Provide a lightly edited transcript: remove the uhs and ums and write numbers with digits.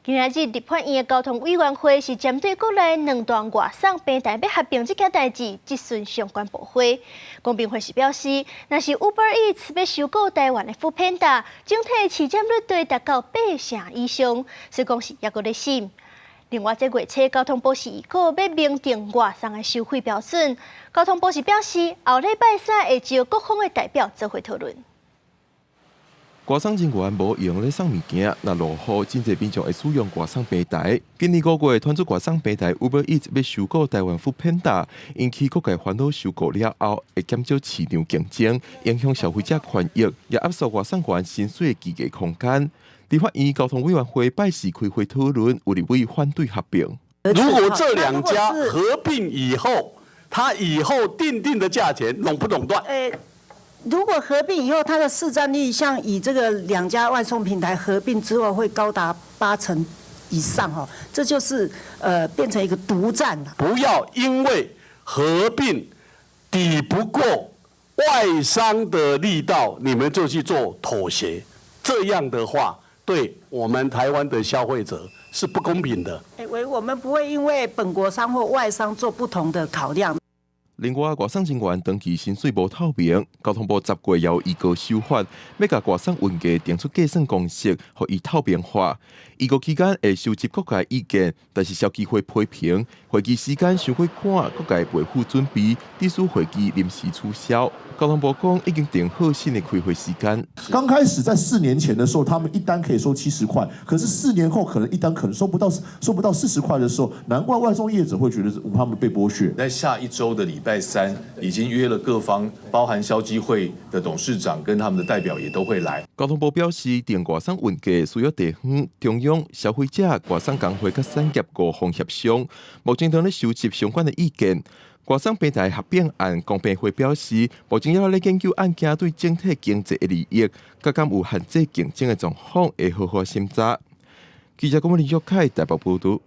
今仔日立法院的交通委員會是針對國內兩大外送平台欲合併這件代誌質詢相關部會。公平會是表示，若是 Uber Eats 欲收購台灣的 foodpanda，整體市佔率會達到八成以上，所以講是猶閣咧審。另外，這月初交通部是預告欲明定外送的收費標準。交通部是表示，後禮拜三會召各方的代表做伙討論。外送人員無閒咧送物件，若落雨，真濟民眾會使用外送平台。今年5月，傳出外送平台 Uber Eats 欲收購台灣 foodpanda，引起各界煩惱。收購了後，會減少市場競爭，影響消費者權益，也壓縮外送員薪水的議價空間。立法院交通委員會拜四開會討論，有立委反對合併。如果這兩家合併以後，他以後訂定的價錢壟不壟斷？如果合併以後，它的市占率像以這個兩家外送平台合併之後，會高達八成以上哦，這就是變成一個獨佔了。不要因為合併抵不過外商的力道，你們就去做妥協，這樣的話對我們台灣的消費者是不公平的。欸，我們不會因為本國商或外商做不同的考量。另外，外送人員長期薪水無透明，交通部10月有依據修法，欲共外送運價定出計算公式，予伊透明化。預告期間會收集各界意見，但是消基會批評會議時間傷過趕，各界未赴準備，致使會議臨時取消。交通部講已經定好新的開會時間。剛開始在4年前的時候，他們一單可以收70塊，可是4年後可能一單可能收不到40塊的時候，難怪外送業者會覺得他們被剝削。在下一周的禮拜三，已經約了各方，包含消基會的董事長跟他們的代表也都會來。交通部表示，定外送運價需要地方、中央、消費者、外送工會佮產業五方協商，目前正咧收集相關的意見。外送平台合併案，公平會表示，目前猶咧研究案件對整體經濟的利益，佮敢有限制競爭的狀況，會好好審查。記者郭文玉凱台北報道。